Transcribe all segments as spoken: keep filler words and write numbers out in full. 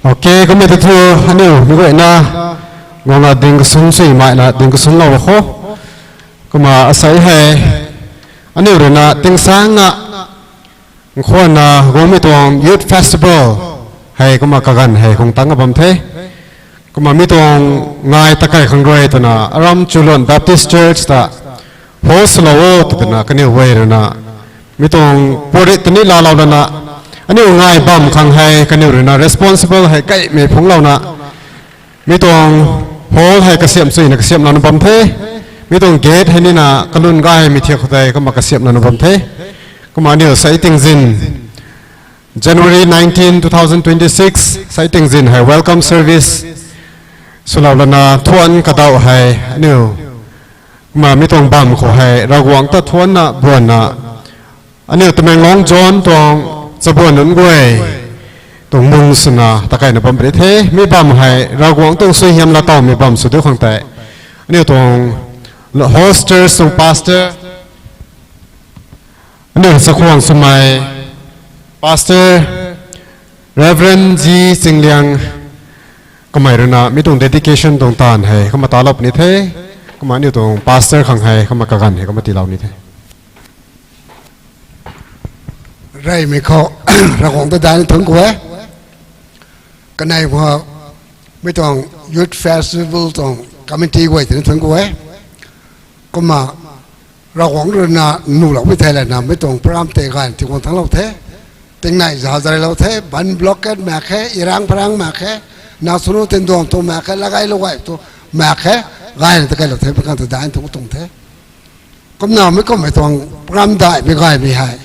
Ok, kumna ta thu aniu mei guayna guangna ding kaswn sui maina ding kaswnlou kho. Kumna asei hei aniu ruina tingsang a nkhuanna guangmei tuang Youth Festival hei kumna kaganv hei khang tang a bam the. Kumna mi tuang ngai ta kai khang rui twna aram Chulon Baptist Church ta host lou o twna kaniw guay ruina mi tuang purit tani laalou lana aniu ngai bam khang hei kaniw ruina responsible hei kaimei phungclouna mi tuang hall hei kasiamh suina kasiamhlouna bam the. Mi tuang gate hei nina kalun gaymei thiak khou tei kumna kasiamhlouna bam the. Kumna aniu sei tingzin January nineteen, two thousand twenty-six sei tingzin hei welcome service swlou lana thuanc kadauh hei aniu kumna mi tuang bam khou hei Ravguangc ta thuancna buanna aniu Tamenglong zone tuang chabuan nunc guay tuang mung swna ta kaina bam puni the. Mi bam hei Ravguangc tuang suaihiam laa tawmei bam sw diu khang tei aniu tuang hosters tuang pastor aniu chakhwang swmei Pastor Reverend G Chingliang kamei ruina mi tuang dedication tuang taanv hei kumna talou puni the. Kumna aniu tuang pastor khang hei kumna kaganv hei kumna tiilou ni the. Reymei khou Ravguangc ta daihna thuanc ku e. Kanei khou mi tuang Youth Festival tuang committee guay tei ni thuanc ku e. Kumna Ravguangc ruina nuhloumei thei lana mi tuang program tei gayna tiguang thanglou the. Tingnei zazarlou the, ban blockade mak khe, Irang parang mak khe, na sunu tinduang tu mak khe, lagailou gay tu mak khe, gayna ta kailou the, mi khang ta daihna thuanc tuang the. Kumna mi kummei tuang program daihmei gaymei hei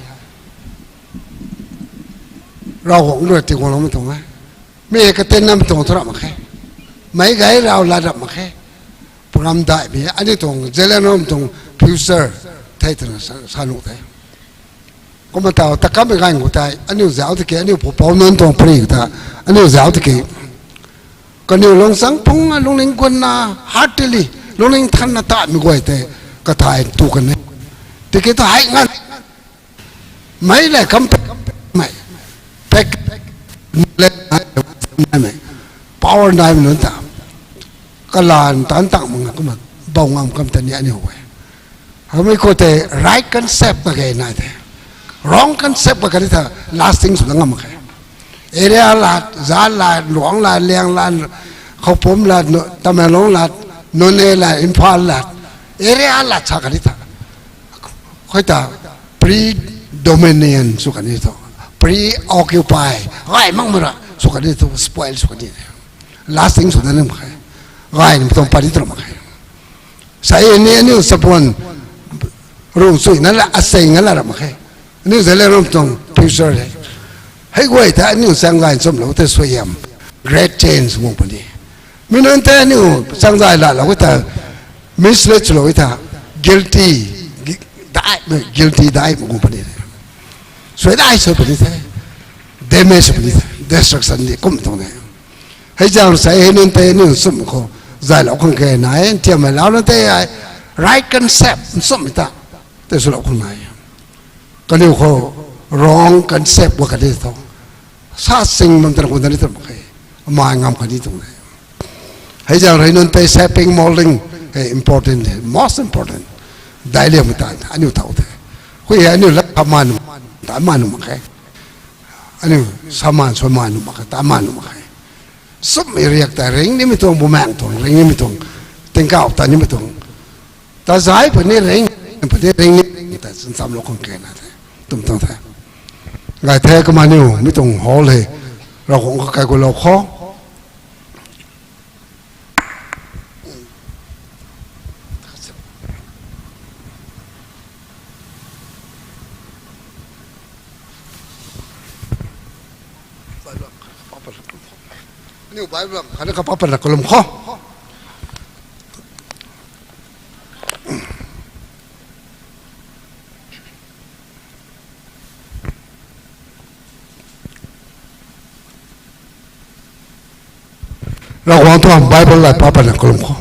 Ravguangc rui tiguangloumei tuang e. Mi hei katinna mi tuang thu rap mak khe. Meic gay rau lat rap mak khe. Program daihmei aniu tuang Zeliangrong tuang future the twna sa, sa nuh the. Kumna taw ta kammei ganv khou tei aniu zauc tiki aniu pupouc nunc tuang pary ta aniu zauc tiki kaniw lungchang phungna lungning guanna heartily lungning thanna tatmei guay tei kathay tu kan e. Tiki tu hei ngan mei le kam pek mei pek le mei power naimei nunc ta kalan tan tang mak nga kumna bou ngam kam ta ni aniu e. Hamei khou tei right concept mak ge nai the. Wrong concept mak kani ta lasting sw na ngam mak khe. Area lat, zat lat, Luang lat, Liang lat, Khoupum lat, Nu-, Tamenglong lat, Noney lat, Imphal lat, area lat sa kani ta khou ta pre-dominion sw kani thu, pre-occupy gay makmei ra sw kani thu spoil sw kani. Lasting sw na mak khe. Gaymei tuang pary tu mak khe. Sa e ni aniu chabuan rung sui na la asei nga la rap mak khe. Aniu Zeliangrong tuang future le hei guay ta aniu chaeng gay nchumhlou tei suaihiam great change guang puni. Mi nunc tei aniu chaeng gay latlou ta mislead swlou ta guilty, gui-, daihmei guilty daihmei guang puni. Suai dai sw puni the, damage sw puni the, destruction ni kum tuang e. Hei zaeng rui sa e hei nunc tei aniu nchumh khou zaylou khang ke nai e, ntiammei lau nunc tei ai right concept nchumhmei ta tei swlou khang nai e. Kaniw khou wrong concept gua kani thu sa sing bam tana khou dani tw mak khe, mai ngam kani tuang e. Hei zaeng rui nunc tei shaping, molding hei important e, most important. Daic liammei ta aniu thau the. Hui hei aniu lat kha man, ta man nuh mak khe. Aniu saman suaiman nuh mak khe, ta man nuh mak khe. Nchumhmei riak ta ring nimei tuang, bumaengc tuang ring nimei tuang, tingkauh ta nimei tuang, ta zai puni ring, puni ring ni ta nchamlou khang ke na the. Tum tuang the. Gay the kumna aniu mi tuang hall hei Ravguangc khou kai gulou kho. Aniu Bible lam khatni kapapatna kalum kho. Ravguangc tuang Bible lai papatna kalum kho.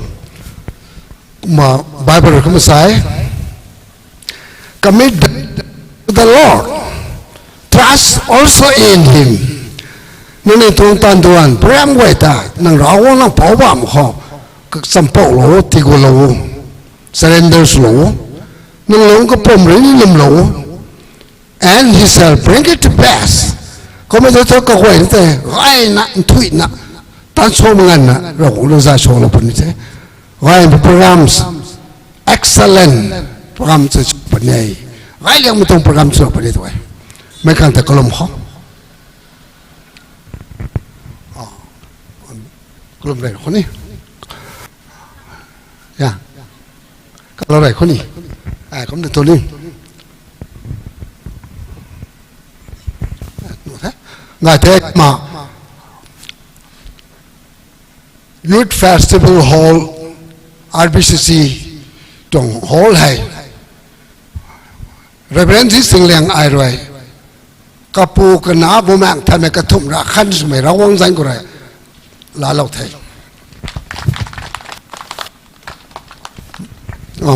Kumna Bible rui kumna sa e, Commit to the Lord. Trust also in him. Nangniw tuang taanv duan program guay ta nang Ravguangc nang pou bam khou, champouhlou, tigualou, surrender swlou. Nang lungc kapwm rui ni lwmlou. And he shall bring it to pass. Kumna thu kaguayna tei gayna nthuihna, tan sw manganna Ravguangc rui zay swlou puni the. Gay programs, excellent program sw puni. Gay liangmei tuang program sw puni tu e. Meic khang ta kalum khou, kalum rey khou ni, ya, kalum rey khou ni, ai kumna tu ni, ngai the ma, Youth Festival Hall, R B C C tuang hall hei, Reverend Zi Singliang ai rui, kapu kana bumaengh thaymei kathumh ra khan swmei Ravguangc zanc khou rui laalou the.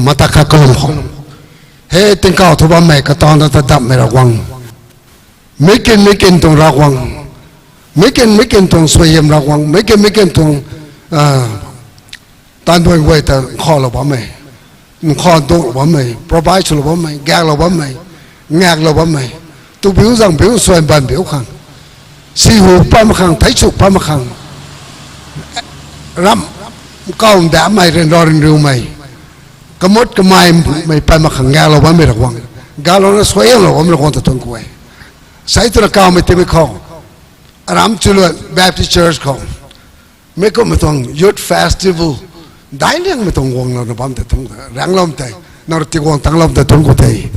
Mata khat kalum khou, he tingkauh thu bammei kataanv ta ta dammei Ravguangc, meic kin meic kin tuang Ravguangc, meic kin meic kin tuang suaihiam Ravguangc, meic kin meic kin tuang taanv duan guay ta nkhavlou bammei, nkhav dunglou bammei, provide swlou bammei, gaeklou bammei, ngaeklou bammei, tubiu zangbiu suai banbiu khang, sihu pat mak khang, theichu pat mak khang, ramh kau ndamei, ryanra ryanriumei, kamut kameimei pat mak khang ngaeklou bammei Ravguangc, gaeklouna suaihiamlou bammei Ravguangc ta thuanc ku e. Sei twna kawmei timei khou, aram Chulun Baptist Church khou, mi kumhmei tuang Youth Festival, daic liangmei tuang guanglouna bam tei thuanc, rangloumei tei, nang rui tiguang tangloumei tei thuanc ku the.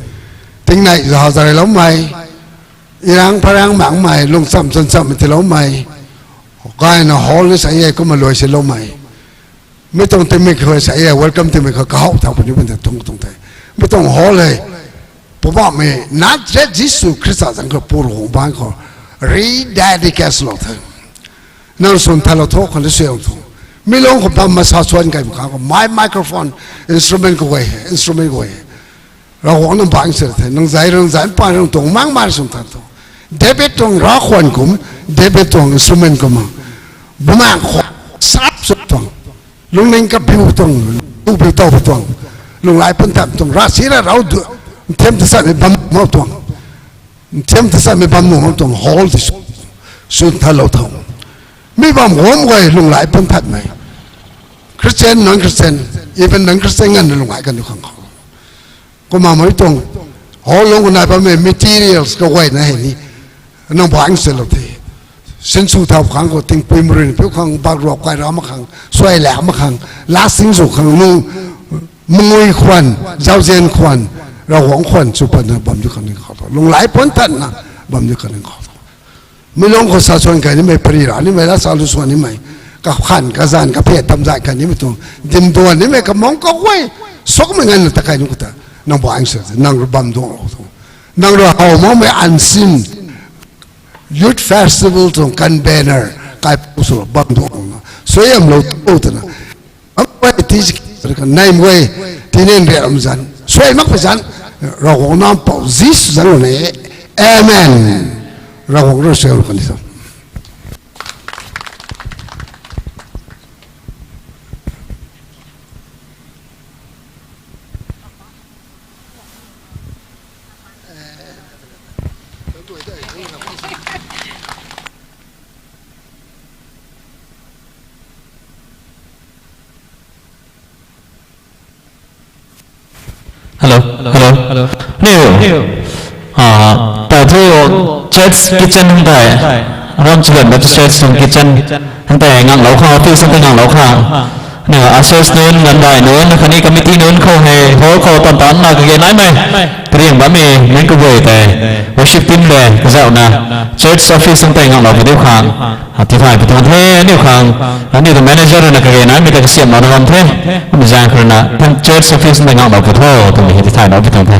Tingnei zauc zareiloumei, irang parang makmei, lungcham chanchamhmei tiiloumei, gayna hall ni sa e kumna luai siloumei, mi tuang timei khou sa e welcome timei khou kahow thau puni bam tei thuanc tuang the. Mi tuang hall hei, Poubauhmei Nazaret Jisu Khrista zanc khou purung bang khou rededicate lou the. Nang swn thalou tho khou ni suang thu, mi lung khou bam masa suan kai mak khang khou, my microphone, instrument khou guay he, instrument guay he, Ravguangc nang bang sw the, nang zai rang zai pa rang tuang mang mar swn than thu, David tuang ravkhwan kum, David tuang instrument kum, bumaengh khou sap sw tuang, lungning kabiu tuang, ubiu taw tuang, lunghlaic pun than tuang, ravsic ra rau du, nthiam ta samei bam nuh mak tuang, nthiam ta samei bam nuh mak tuang hall ti sw, swn thalou tho. Mi bam guam guay lunghlaic pun thanmei, Christian, non-Christian, even non-Christian nganvna lunghlaic kan du khang khou, kumna mei tuang hall lung khou nai bammei materials kaguayna hei ni nang bang swlou the. Sinsw thau khang khou tingpui marui piu khang, bakruak kai ra mak khang, suai la mak khang, lasting zu khang, nung mangui khwan, zauzian khwan, Ravguangc khwan sw patna bam di khang ni khou tho, lunghlaic pun thanna bam di khang ni khou tho. Mi lung khou sa suan kai nimei, pary ra nimei, la sa lu suan nimei, kakhan kazanc kaphe tamzay kai nimei tuang, dimduan nimei kamung kaguay, sukmei nganvna ta kai ni khou ta, nang bang sw the, nang rui bam duanglou tho. Nang rui how makmei unseen Youth Festival tuang convener kaipouc sw bam duanglouna suaihiamlou tho twna, am guay ti, neimei guay, tinin riam zanc, suai makpui zanc, Ravguangc nampou Jisu zanc khou ni, amen. Ravguangc rui suaihiamlou kan di tho. Hello, hello. Niu, ah, ta thu church kitchen hang tei, Ramcharan Baptist Church tuang kitchen hang tei nganglou khang, office hang tei nganglou khang. Niu ushers nunc, nganvdai nunc, khatni committee nunc khou hei hall khou tan tanna kage naimei, kariang bammei nunc kaguay tei, worship team le kazauhna, church office hang tei nganglou padiu khang, tithay pi tuang the. Aniu khang, aniu tuang manager rui na kage naimei ta kasiamhlouna bam the. Kum zaeng khou rui na, church office hang tei nganglou pu tho twmei hei tithaylou pi tuang the.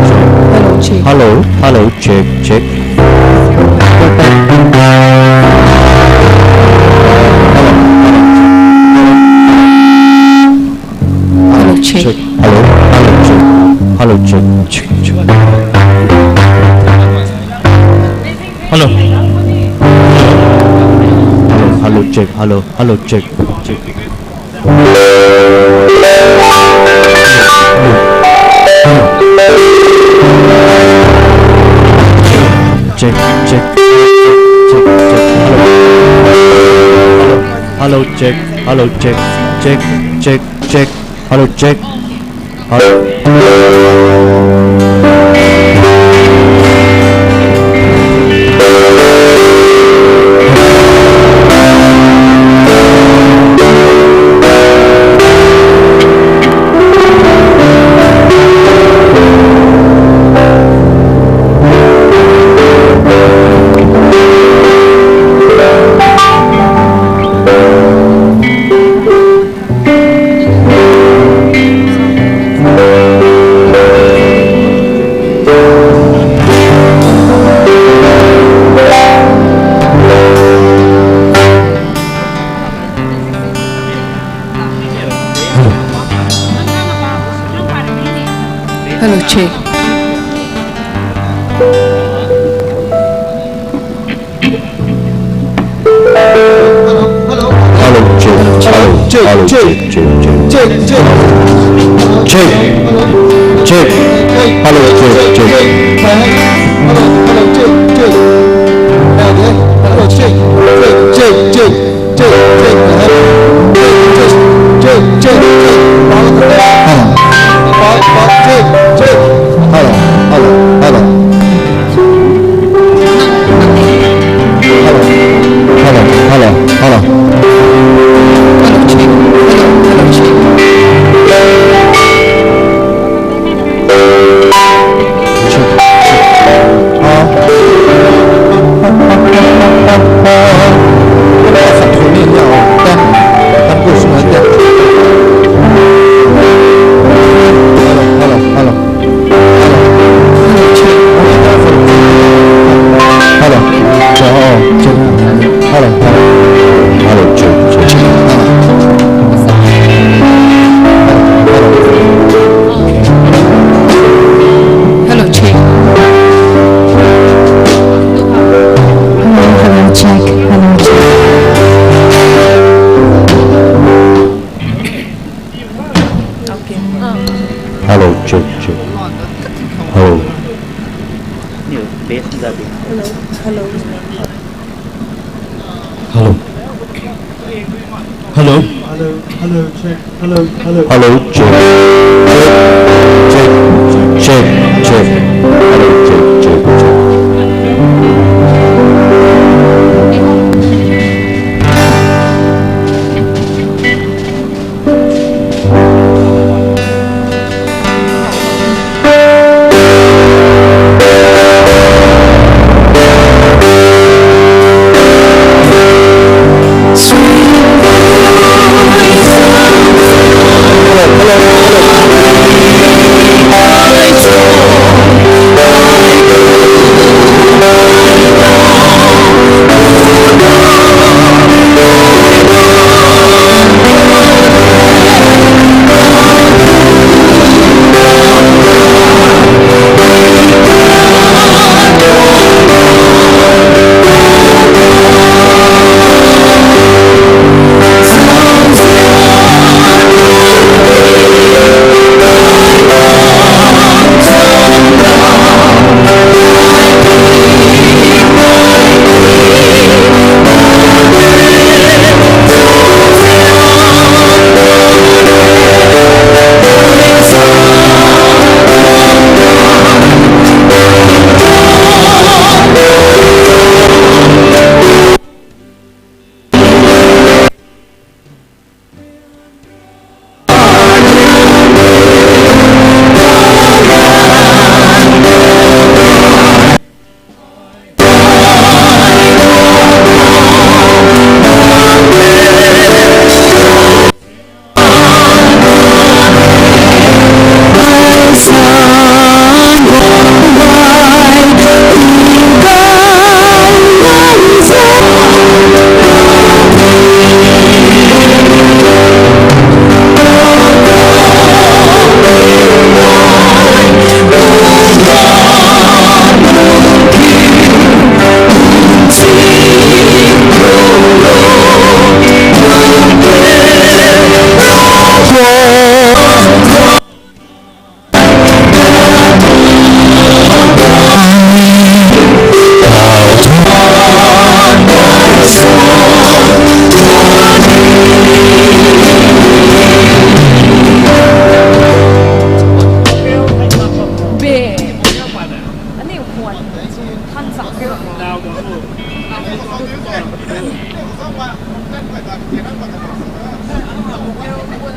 Hello, check. Hello, hello, check, check. Hello, check. Check. Hello, hello, check. Hello, check, check, check. Hello. Hello, hello, check. Hello, hello, check, check. Check, check, check, check. Hello. Hello, hello, check. Hello, check, check, check, check. Hello, check. Hello. Hello, check. Hello, check. Hello, check. Hello, check, check, check. Check, check. Check. Hello, check, check. Hello, hello, check, check. Hello, check, check, check, check. Check, check, check, check, check, check. Hello. Hello, hello, hello, hello. Hello, hello, hello, hello. Hello, check. Hello, hello, check. Check, check. Ah. Hello, hello, hello. Hello, check. Hello, check. Hello, hello. Hello, check, check. Hello. Hello, check. Hello, hello, check. Hello, check. Hello, check, check. Hello. Hello, hello. Hello. Hello. Hello, hello, check. Hello, hello. Hello, check. Check, check, check, check. Hello, check, check, check.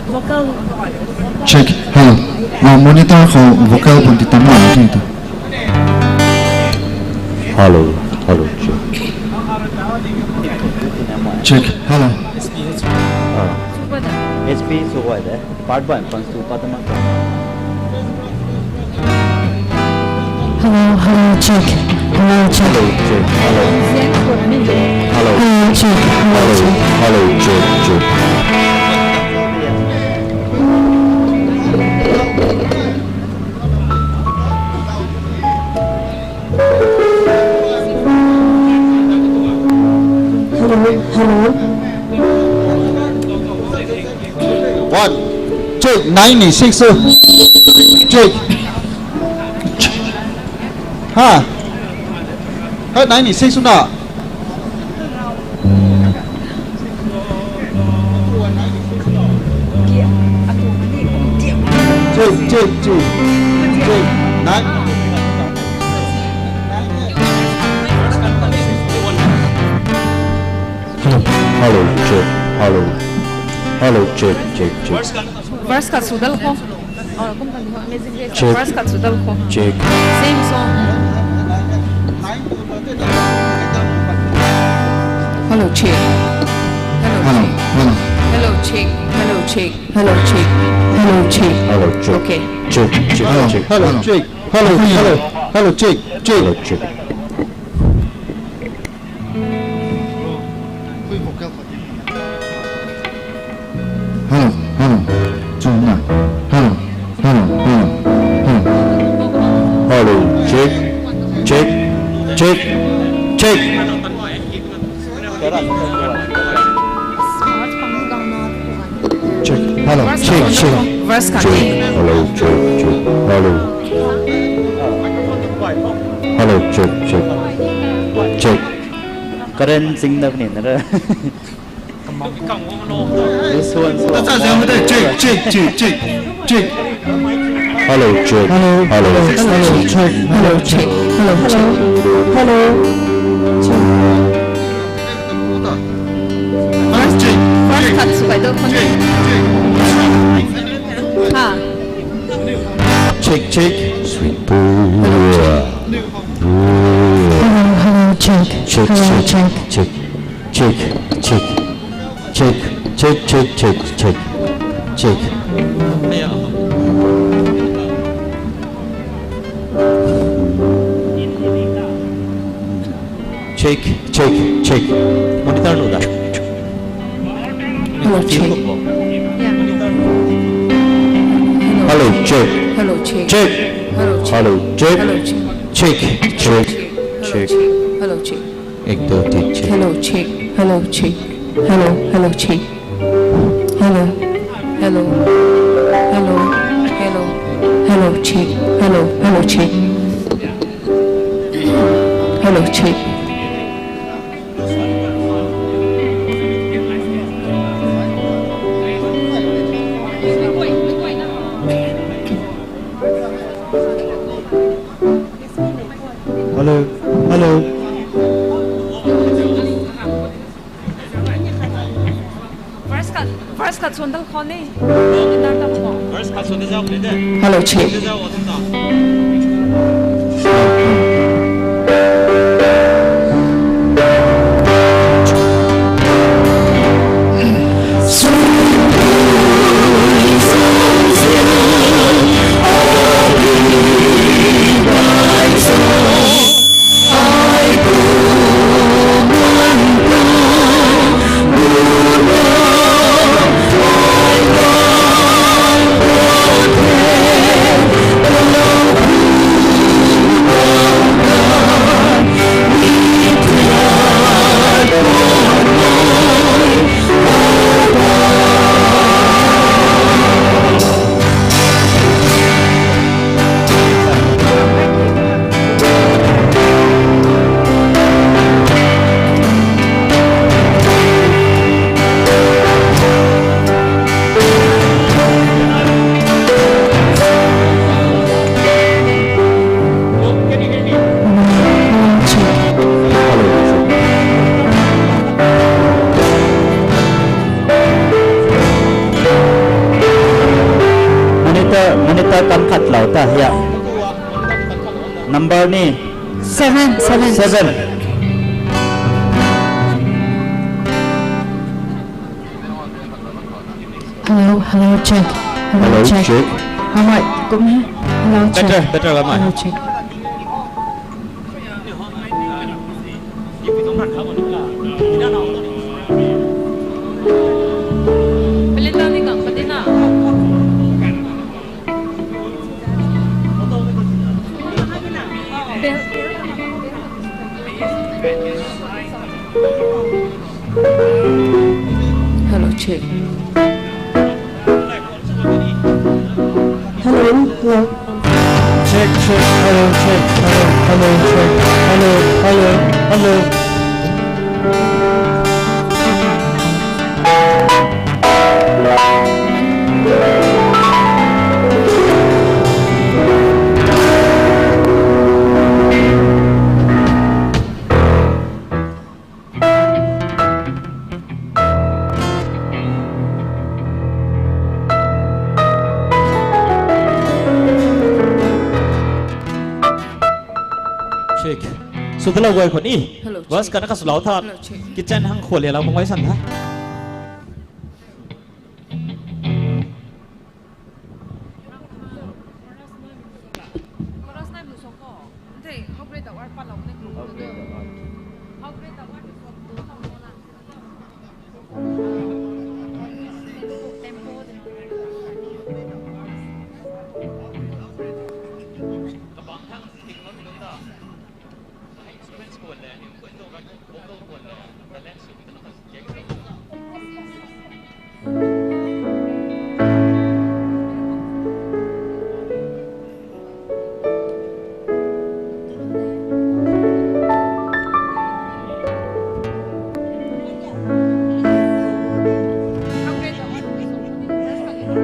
Vocal. Check. Hello. Lo monitor khou vocal pun ti tam mak ni ta. Hello. Hello. Check. Check. Hello. Ah. H P so wide. Part one, fans to part one. Hello, hello, check. Hello, check. Hello, check. Hello. Hello, check. Hello, check. Hello, check, check. Hello, hello. One. Check. Nine ni six. Check. Ha. Ha, nine ni six na. Check, check, check. Check. Nine. Hello, hello, check, hello. Hello, check, check, check. Verse khat sw dal kho. Oh, kum kan ho, amazing grace. Check. Verse khat sw dal kho. Check. Same song. Hello, check. Hello, hello, check. Hello. Hello, check. Hello, check. Hello, check. Hello, check. Hello, check. Okay. Check, check, hello, check. Hello, hello, check. Hello, hello. Hello, check, check. Hello, check. Hello, hello. Chuna. Hello, hello, hello, hello. Hello, check, check, check, check. Check. Hello, check, check. Verse khat. Check. Hello, check, check. Hello. Hello, check, check. Check. Karen sing da ni na ra. This one, this one. Check, check, check, check, check. Hello, check. Hello, hello, hello, check. Hello, check. Hello, check. Hello. Check. First, first khat sw kai do kho. Ha. Check, check. Sweet boy. Hello, check. Hello, hello, check. Check, hello, check, check, check. Check, check. Check, check, check, check, check. Check. Check, check, check. Monitor nu da. Hello, check. Yeah. Hello, check. Hello, check. Check. Hello, check. Hello, check. Hello, check. Check, check, check. Hello, check. Hello, check. Ek, do, tin, check. Hello, check. Hello, check. Hello, hello, check. Hello, hello, hello. Hello, check. Hello, hello, check. Hello, check. Hello, hello. Verse khat, verse khat sw dal kho ni. Verse khat sw dal kho. Hello, check. Monitor kam khat lou ta ya. Number ni Seven, seven. Seven. Hello, hello, check. Hello, hello, check, check. Hello, check. Hello, check. Better, better, hello, check. Hello, check. Hello, hello. Check, check, hello, check, hello, hello, check, hello, hello, hello. Check. Sw talou guay khou ni. Hello, bus check. Kana ka swlou tha. Hello, check. Kitchen hang khou le lou mak guay san tha.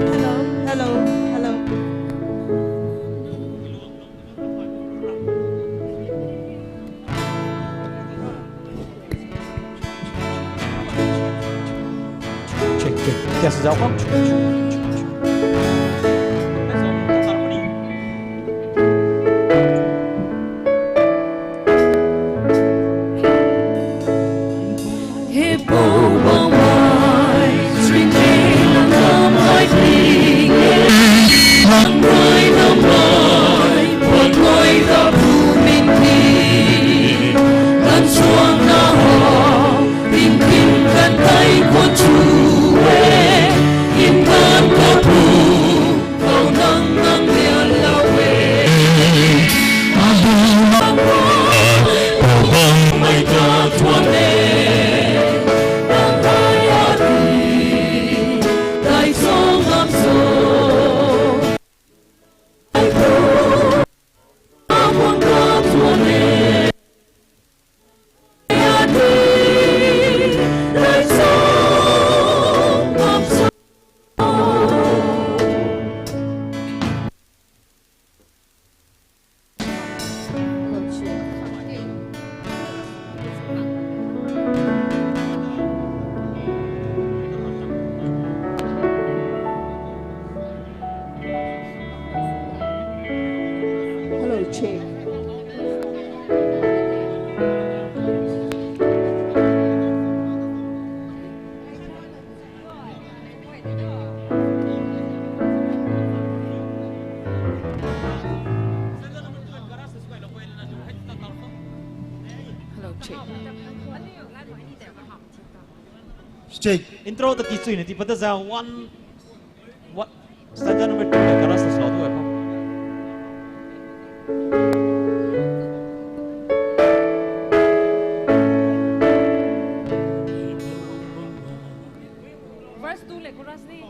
Hello, hello, hello. Check, check. Test zau kham. Hei Pou Bammei, sringding lam lam ai ping e, lam rui lam rui, puan rui ta pu ming ti, lam suang na ho, ting ting kan tei khwan chu e, in kan ka pu. Hello, check. Hello, check. Check. Intro ta ti chuina ti pata za one, what, stanza number two le chorus ta slow tu e. Verse two le chorus ni.